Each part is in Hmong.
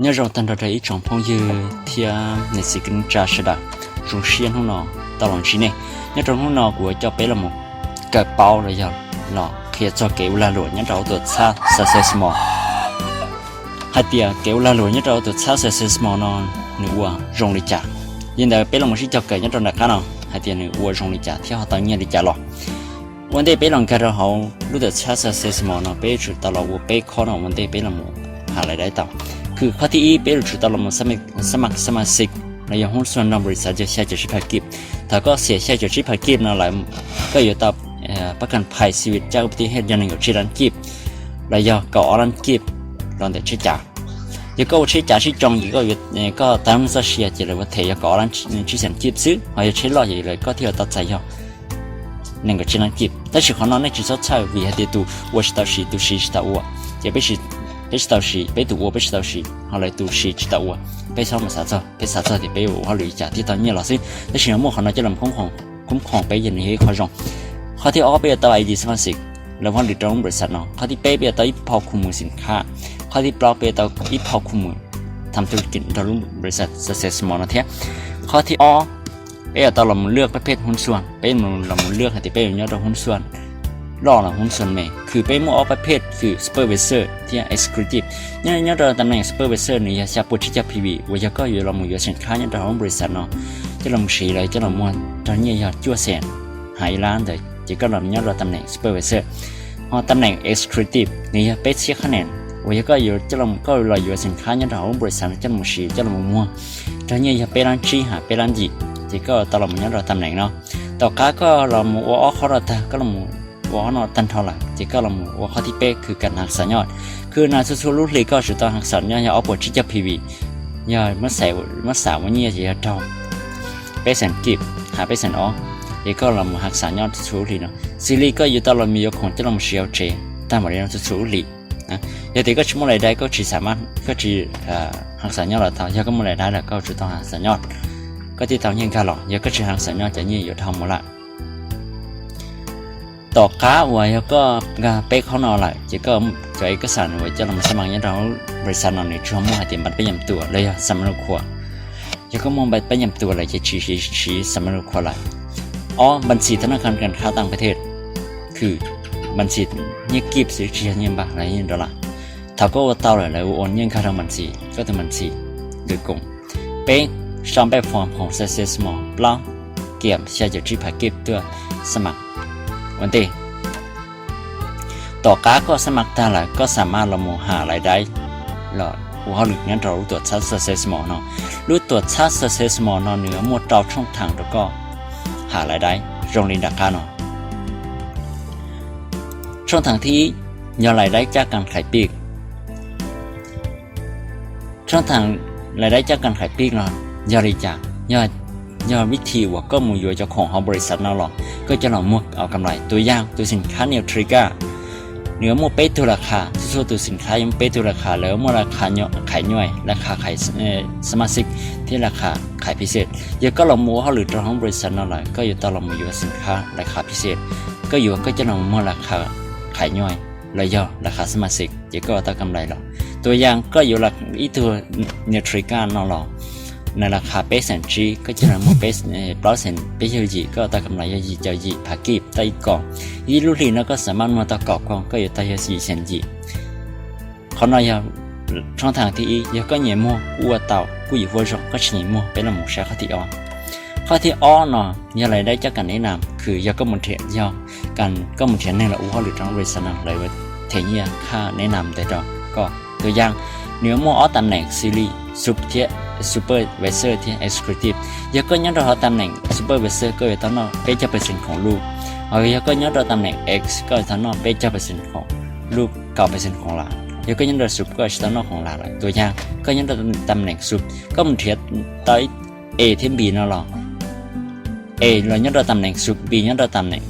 Nyob zoo tag nrho rau ib tsoom phooj ywg thiab niam txiv kwv tij neej tsa sawv daws, zoo siab hnub no tau los ntsib nej. Nyob rau hnub no kuv yuav coj peb los mus kawm paub los yog los qhia txog kev ua lag luam nyob rau hauv tuam txhab Success More, hais tias kev ua lag luam nyob rau hauv tuam txhab Success More no nws ua zoo li cas. Yog li ntawd peb los mus sib cog kawm nyob rau nram qab no hais tias nws ua zoo li cas thiab ho tau nyiaj li cas los. Ua ntej peb los nkag rau hauv lub tuam txhab Success More no peb yuav tsum tau los ua peb khob no ua ntej peb los mus ham lais daib tau. Kws qhov thib ib peb yuav tsum tau los mus xab mas, xab mas xib los yog hub xuaj nrog npau suav yog xya caum tsib phav kib. Thaum koj xiam xya caum tsib phav kib no lawm, koj yuav tau pab kas phais xi vis caj ub tib hej yog nees nkaum tsib lab kib los yog kaum ob lab kib los ntawm tsheb cav. Yog koj ua tsheb cav sib tsoo ces koj tag lub neej txoj sia ces lawv ua them yog kaum ob lab tsib xees kib xwb, ho yog tsheb loj ces lawv koj thiaj yuav tau txais yog nees nkaum tsib lab kib. Tab sis qhov no nej tsis txhob txhawj vim hais tias tus ua tsis tau siv tus siv tsis tau ua, ces peb tsis tau siv, peb tus ua peb tsis tau siv ho lawv tus siv tsis tau ua, peb txhob mus xav txog, peb xav txog tias peb ua hauj lwm li cas thiaj tau nyiaj los xwb. Tab sis muaj qhov no coj los khoob khoom peb yog nws yog ib qho zoo. Qhov thib ob peb yuav tau I D xab mas xib, lawv hauj lwm rau lub npau suav no. Qhov thib peb peb yuav tau ib phau khu mws xim khab. Qhov thib plaub peb yuav tau ib phau khu mws tham thu kim rau lub npau suav Success More no thiab. Qhov thib ob peb yuav tau los mus lwaj pab phej hub xuaj, peb los mus lwaj hais tias peb yuav nyob rau hub xuaj loj los hub xuaj me. Kws peb muaj ob pab phej kws Supervisor thiab Executive. Nyob, nyob rau tam neem Supervisor nws yog xya puas tsib caug P V uas yog koj yuav los mus yuav xim khab nyob rau hauv lub npau suav no, coj los mus siv lawv coj los muag rau nyiaj yog cuaj xees hab ib lab ntawd ces koj los nyob rau tam neem Supervisor. Ho tam neem Executive nws yog peb txhiab khab nees uas yog koj yuav, koj los yuav xim khab nyob rau hauv lub npau suav no coj los mus siv coj los mus muag rau nyiaj yog peb lab tsib hab peb lab yim, ces koj tau los mus nyob rau tam neem no. Tom qab koj los mus ua ob qhov no tag, koj los ua ob no tag nrho lawm ces koj los mus ua qhov thib peb kws kas has xam nyoj. Kws nas txhua txhua lub hlis koj tsum tau has xam nyoj yog ob puas tsib caug P V, yog muab xam ua nyiaj ces yog raug peb xees kib hab peb xees ob, ces koj los mus has xam nyoj txhua txhua lub hlis no. Xws li koj yuav tau los mus yuav khoom coj los mus siv hauv tsev tag mam li no txhua txhua lub hlis. Yog tias koj tsis muaj lais daib koj tsis, koj tsis has xam nyoj los tau, yog koj muaj lais daib lawm koj tsum tau has xam nyoj, koj thiaj tau nyiaj nkag los. Yog koj tsis has xam nyoj cov nyiaj yuav dhau mus lawm. Tom qab uas yog koj nkag peb qhov no lawm ces koj cov ib kas xam uas coj los mus xab mas nyob rau npau suav no nws tsuas muaj hais tias npas peb nyam tuas los yog xam mas lus khuam. Yog koj muaj npas peb nyam tuas lawm ces tsis siv xam mas lus khuam lawm. Ob, npas ntxhi thab naj khab kas khab tam pab thej, kws npas ntxhi nyiaj kib xwb tsis yog nyiaj npab los yog nyiaj dollar. Thaum koj ua tau lawm lawv ua nyiaj nkag rau npas ntxhi, koj tus npas ntxhi ntws koom. Peb, sau npej foom khoom Success More. Plaub, kiam xya caum tsib phav kib tuaj xab mas ua ntej. Tom qab koj xab mas tag lawm koj xam mas los mus has lais daib los ua hauj lwm nyob rau lub tuam txhab Success More no. Lub tuam txhab Success More no nws yuav muaj rau tshooj thaam rau koj has lais daib zoo li nram qab no. Tshooj thaam thib ib yog lais daib caj kas khais pij. Tshooj thaam lais daib caj kas khais pij no yog li cas? Yog vib thib uas koj mus yuav cov khoom hauv npau suav no los koj coj los muag kam lais. Tus yam tus xim khab Nutrigrass, nws yuav muaj peb tug las khas, txhua txhua tus xim khab yuav muaj peb tug las khas, lawv muaj las khas khais nyuaj, las khas khais xab mas xib thiab las khas khais pij xej. Yog koj los mus ua hauj lwm rau hauv npau suav no lawm koj yuav tau los mus yuav xim khab las khas pij xej. Koj yuav koj coj los muag las khas khais nyuaj los yog las khas xab mas xib ces koj yuav tau kam lais los. Tus yam koj yuav ib tug Nutrigrass no los nws las khas peb xees tsib, koj coj los muag plaub xees peb caug yim koj yuav tau kam lais yog yim caum yim phav kib tau ib kos. Ib lub hlis no koj xam mas muag tau kaum koj, koj yuav tau yog yim xees yim. Qhov no yog tshooj thaam thib ib, yog koj nyiam muag kuj ua tau kuj yim huab zoo, koj tsis nyiam muag peb los mus saib qhov thib ob. Qhov thib ob no yog lais daib caj kas nev nam, kws yog koj mus nrhiav, yog koj mus nrhiav neeg los ua hauj lwm rau lub npau suav no lawv yuav them nyiaj khaj nev nam ntawd rau koj. Tus yam, nws yuav muaj ob tam neem xws li sub thiab, Supervisor thiab Executive. Yog koj nyob rau hauv tam neem Supervisor koj yuav tau noj peb caug percent khoom luj. Ho yog koj nyob rau tam neem Ex koj yuav tau noj peb caug percent khoom luj, kaum percent khoom lam. Yog koj nyob rau sub koj tsis tau noj khoom lam lawm. Tus yam, koj nyob rau tam neem sub koj mus nrhiav tau ib A thiab B no los, A los nyob rau tam neem sub, B nyob rau tam neem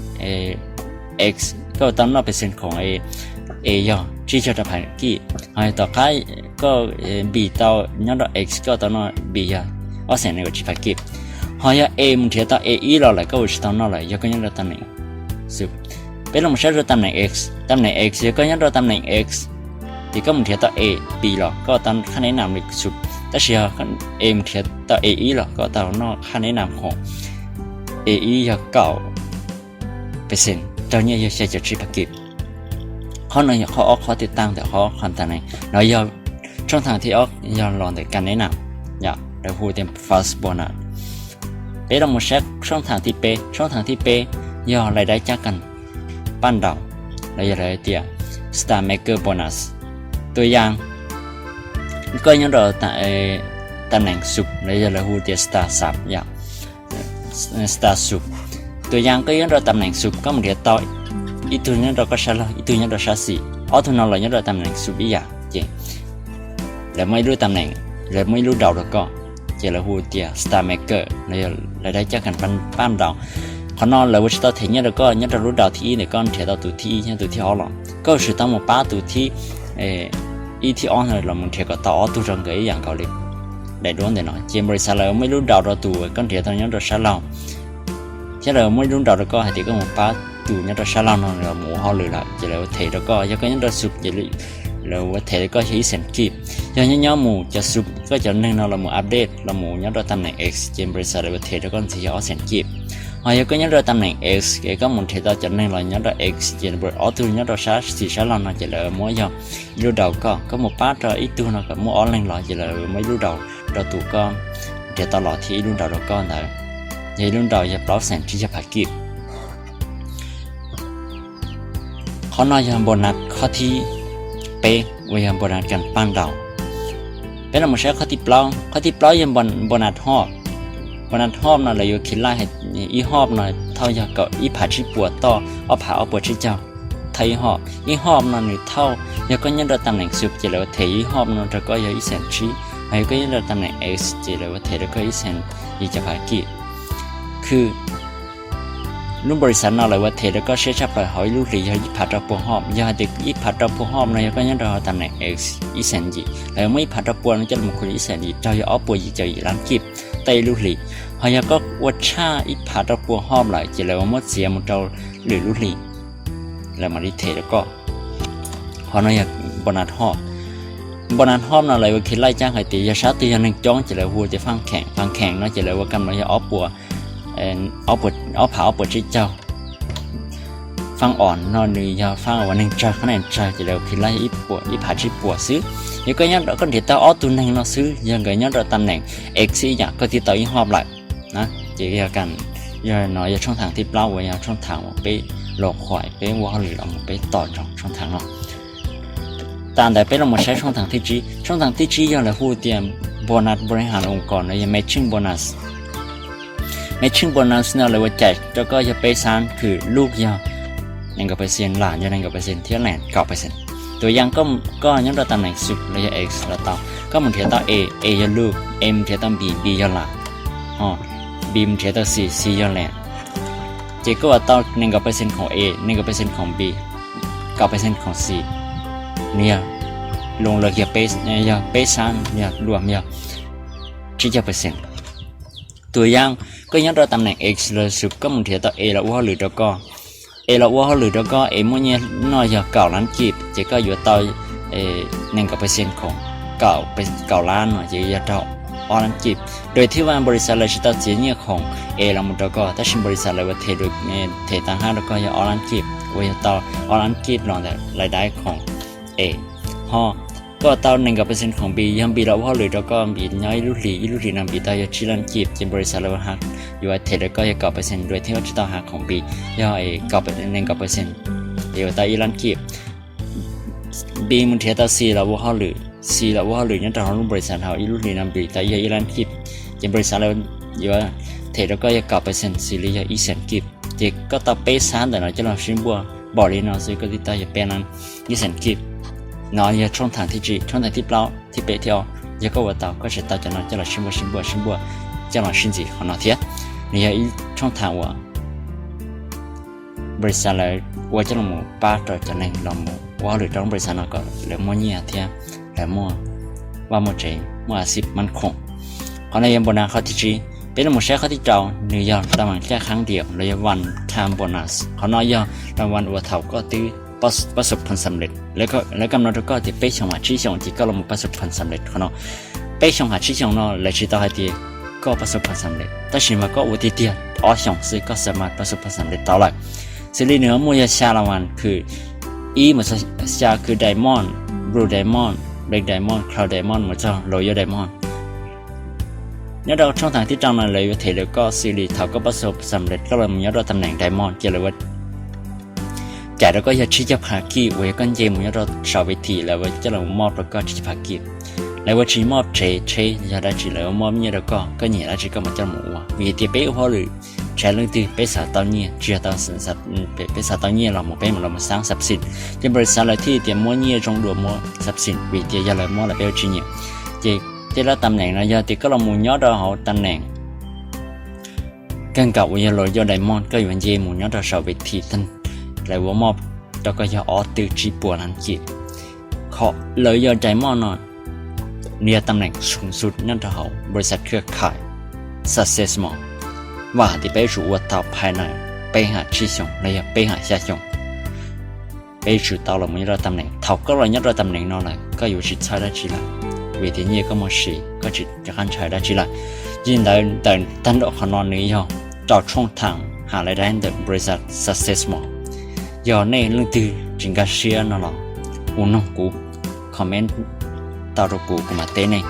Ex, koj yuav tau noj percent khoom A yog tsib caug rau phav kib. Ho tom qab koj B tau nyob rau Ex koj tau noj B yog ob xees nees nkaum tsib phav kib. Ho yog A mus nrhiav tau A ib los lawm koj yuav tsis tau noj lawm yog koj nyob rau tam neem sub. Peb los saib rau tam neem Ex, tam neem Ex yog koj nyob rau tam neem Ex Ces koj mus nrhiav tau A, B los koj tau khab neb nam li sub, tab sis yog A mus nrhiav tau A ib los koj tau noj khab neb nam khoom A ib yog kaum percent, raug nyiaj yog xya caum tsib phav kib. Qhov no yog qhov ob qhov tiaj tag ntawm qhov qhov ntawd ne. No yog tshooj thaam thib ob yog los ntawm kas neb nam, yog lawv hu tias fast bonus. Peb los mus saib tshooj thaam thib peb, tshooj thaam thib peb yog lais daib caj kas paj nraus, los yog lawv tias star maker bonus. Tus yam koj nyob rau tam neem sub los yog lawv hu tias star sub, yog star sub. Tus yam koj nyob rau tam neem sub koj mus nrhiav tau ib tug nyob rau koj sab laug ib tug nyob rau sab xis, ob tug no los nyob rau tam neem sub ib yam ces lawv muaj ib lub tam neem, lawv muaj ib lub daus rau koj, ces lawv hu tias star maker los yog lais daib caj kas paj nraus. Qhov no lawv ua tsis tau them nyiaj rau koj nyob rau lub daus thib ib ntawm koj nrhiav tau tus thib ib thiab tus thib ob los, koj yuav tsum tau mus pab tus thib ib thib ob no los mus nrhiav kom tau ob tug rau nkawd ib yam nkaus li daim duab ntawm no. Ces npau li xav lawv muaj ib lub daus rau tus koj nrhiav tau nyob rau sab laug, thiab lawv muaj ib lub daus rau koj hais tias koj mus pab tus nyob rau sab laug no los mus ua hauj lwm lawm ces lawv ua them rau koj. Yog koj nyob rau sub ces lawv ua them rau koj yog ib xees kib. Yog nyob nyob mus cov sub koj cov neeg no los mus update los mus nyob rau tam neem X ces npau li xav lawv ua them rau koj ntxiv yog ob xees kib. Ho yog koj nyob rau tam neem X es koj mus nrhiav tau cov neeg los nyob rau X ces ob tug nyob rau sab xis sab laug no ces lawv muab yog ib lub daus koj, koj mus pab rau ib tug no kom muaj ob leeg los ces lawv muab ib lub daus rau tus koj nrhiav tau los thiab ib lub daus rau koj ntawd, yog ib lub daus yog plaub xees tsib caug phav kib. Qhov no yog npau nas qhov thib peb uas yog npau nas kas paj nraus. Peb los mus saib qhov thib plaub, qhov thib plaub yog npau nas hob. Npau nas hob no lawv yuav khi laij ib hob no thauj yog kaum ib phav tsib puas toj ob phav ob puas tsib caug thauj ib hob. Ib hob no nws thauj, yog koj nyob rau tam neem sub ces lawv ua them ib hob no rau koj yog ib xees tsib, ho yog koj nyob rau tam neem X ces lawv ua them rau koj ib xees yim caum phav kib. Khw lub npau li xav no lawv ua them rau koj siab tshaj plaws hauv ib lub hlis yog ib phav rau puas hob. Yog hais tias ib phav rau puas hob no yog koj nyob rau tam neem X ib xees yim, lawv muab ib phav rau puas no coj los khwv ib xees yim raug yog ob puas yim caum yim lab kib tau ib lub hlis. Ho yog koj ua tshaj ib phav rau puas hob lawm ces lawv muab txiav mus rau lwm lub hlis, lawv mam li them rau koj. Qhov no yog npau nas hob. Npau nas hob no lawv ua khi laij cab hais tias yog sab twg yog neeg coob ces lawv hu tias faj kheem, faj kheem no ces lawv ua kam no yog ob puas, ob phav ob puas tsib caug. Faj os no nws yog faj uas neeg tsawg, qhab nees tsawg ces lawv khi laij ib phav tsib puas xwb. Yog koj nyob rau koj nrhiav tau ob tug neeg no xwb yog nkawd nyob rau tam neem X ib yam koj twb tau ib hob lawm na. Ces yog no yog tshooj thaam thib plaub uas yog tshooj thaam uas peb los qhuas peb ua hauj lwm los mus peb tos ntsoov tshooj thaam no. Tas ntawd peb los mus saib tshooj thaam thib tsib. Tshooj thaam thib tsib yog lawv hu tias npau nas npau li has ua kom no yog matching bonus. Matching bonus no lawv ua caij rau koj yog peb xab khw, luj yog nees nkaum percent, las yog nees nkaum percent thiab las kaum percent. Tus yam koj nyob rau tam neem sub los yog X los tau, koj mus nrhiav tau A, A yog luj, A mus nrhiav tau B, B yog las, ho B mus nrhiav tau C, C yog las. Ces koj ua tau nees nkaum percent khoom A, nees nkaum percent khoom B, kaum percent khoom C, nws yog loo lawm yog peb xab, yog luam yog tsib caug percent. Tus yam koj nyob rau tam neem X los sub koj mus nrhiav tau A los ua hauj lwm rau koj, A los ua hauj lwm rau koj, A muaj nyiaj noj yog kaum lab kib, ces koj yuav tau nees nkaum percent khoom, kaum lab no ces yog rau ob lab kib. Dua thiab vaj npau li xav lawv tsis tau txiav nyiaj khoom A los mus rau koj, tab sis npau li xav lawv ua them, them tag hab rau koj yog ob lab kib, uas yog tau ob lab kib los ntawm lais daib khoom A. Ho koj tau nees nkaum percent khoom B, yog B los ua hauj lwm rau koj, B nyob ib lub hlis, ib lub hlis no B tau yog tsib lab kib, ces npau li xav lawv yuav them rau koj yog kaum percent, dua thiab tsis tau has khoom B, yog nees nkaum percent, ces yuav tau ib lab kib. B mus nrhiav tau C los ua hauj lwm, C los ua hauj lwm nyob rau hauv lub npau li xav hauv ib lub hlis no B tau yog ib lab kib, ces npau li xav lawv yuav them rau koj yog kaum percent, xws li yog ib xees kib. Ces koj tau peb xab ntawm no coj los sib npuaj npaum li no xwb koj twb tau yog peb lab, ib xees kib. No yog tshooj thaam thib tsib, tshooj thaam thib plaub, thib peb, thib ob. Yog koj ua tau koj tseem tau cov no coj los sib npuaj sib npuaj sib npuaj coj los sib ntxim qhov no thiab. Nws yog ib tshooj thaam uas npau li xav lawv ua coj los pab rau cov neeg los mus ua hauj lwm rau lub npau li xav no kom lawv muaj nyiaj thiab lawv muaj vaj muaj tsev, muaj a xij mab khoom. Qhov no yog npau nas qhov thib tsib. Peb los mus saib qhov thib rau, nws yog rau vas caj qhaab diam los yog one time bonus. Qhov no yog rau vas uas thaum koj twb pab xu pham xam lej. Lawv kam no rau koj tias peb xyoos ham tsib xyoos ces koj los mus pab xu pham xam lej qhov no. Peb xyoos ham tsib xyoos no lawv tsis tau hais tias koj pab xu pham xam lej, tab sis mas koj ua tiag tiag ob xyoos xwb koj xa mas pab xu pham xam lej tau lawm. Xws li nws muaj yog xya las mas, khwv ib mus txog xya khwv diamond, blue diamond, black diamond, cloud diamond mus txog royal diamond. Nyob rau tshooj thav tib rau no lawv yuav them rau koj xws li thaum koj pab xu pham xam lej koj los mus nyob rau tam neem diamond ces lawv ua cais rau koj yog tsib caug phav kij uas yog koj nce mus nyob rau saum ves thim lawv ua coj los mob rau koj tsib caug phav kij. Lawv ua tsis mob tsev tsheb yog dab tsi, lawv ua mob nyiaj rau koj, koj nyiam dab tsi koj mam coj los ua. Vim tias peb ua hauj lwm, tsis hais leej twg peb xav tau nyiaj, tsis yog tau, peb xav tau nyiaj los mus peb mam los mus xaab xab xim, ces npawm xav lawv thiaj tias muab nyiaj zoo dua muab xab xim, vim tias yog lawv mob lawm peb ua tsis nyiam. Ces tej lab tam neem no yog tias koj los mus nyob rau hauv tam neem kawg nkaus uas yog los yog diamond koj yuav nce mus nyob rau saum ves thim, lawv ua mob rau koj yog ob tw tsib puas las kij. Qhov lawv yog diamond no nws yog tam neem xoo xu nyob rau hauv npawm xav khwb khais Success Mall, vam hais tias peb yuav tsum ua tau phais na peb ham tsib xyoos los yog peb ham xya xyoos. Peb yuav tsum tau los mus nyob rau tam neem. Thaum koj los nyob rau tam neem no lawm koj yuav tsis txhawj dab tsi lawm, vim tias nyiaj koj muaj siv koj tsis rov qab ntshaw dab tsi lawm. Yog li ntawd ntawm tag nrho qhov no nws yog rau tshooj thav ham lawv daim ntawm npawm xav Success Mall. Yog nej leej twg tsis nkag siab no los hu noog kuv, comment tau rau kuv, kuv mam teb nej.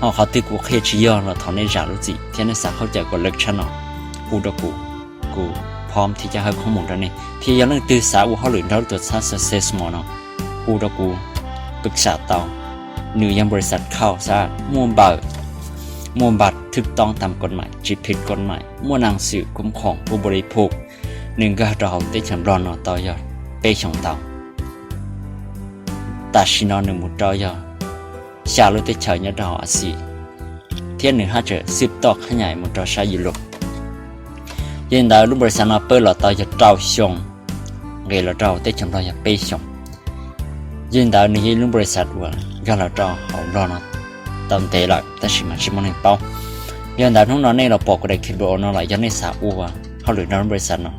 Ho qhov twg kuv qhia tsis yog los thov nej zam lub txim thiab nej xav khaub cawm kuv lawv tshaj no hu rau kuv, kuv phom thiab coj hawb khoom mus rau nej. Thiab yog leej twg xav ua hauj lwm nrog lub tuam txhab Success Mall no hu rau kuv, pwm xam tau. Nws yog npawm xav khau xab muaj npawm, muaj npawm thwj toob tam kod maim tsis phim kod maim, muaj nas xwm khoom khoom ua npau li phum. Nws nkag rau hauv teb chaws Nplog no tau yog peb xyoos ntau. Tam sim no nws mus rau yog xya lub teb chaws nyob rau hauv Axiv, thiab nws haj tseem xwb toj qhab nyais mus rau sab Europe. Yog li ntawd lub npawm xav no pawg los tau yog rau xyoo, nqis los rau hauv teb chaws Nplog yog peb xyoos. Yog li ntawd nws yog ib lub npawm xav uas nkag los rau hauv Nplog no tau ntev lawm tab sis mas tsis muaj neeg paub. Yog li ntawd hnub no nej los pom kuv daim clip no lawm yog nej xav ua hauj lwm nrog lub npawm xav no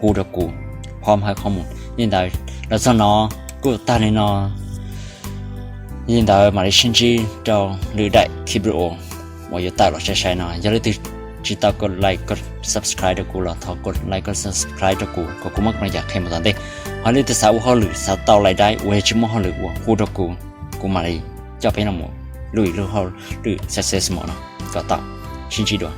hu rau kuv, phom hawb khoom mus. Yog li ntawd los txog no kuj tag li no. Yog li ntawd mam li sib ntsib rau lwm daim clip uas yuav tawm los sai sai no. Yog leej twg tsis tau kod like kod subscribe rau kuv los thov kod like kod subscribe rau kuv kom kuv muaj kab yam qhia mus tom ntej. Ho leej twg xav ua hauj lwm xav tau lais daib uas yog tsis muaj hauj lwm ua hu rau kuv, kuv mam li coj peb los mus lwm lub hauj lwm Success Mall no kom tau. Sib ntsib dua.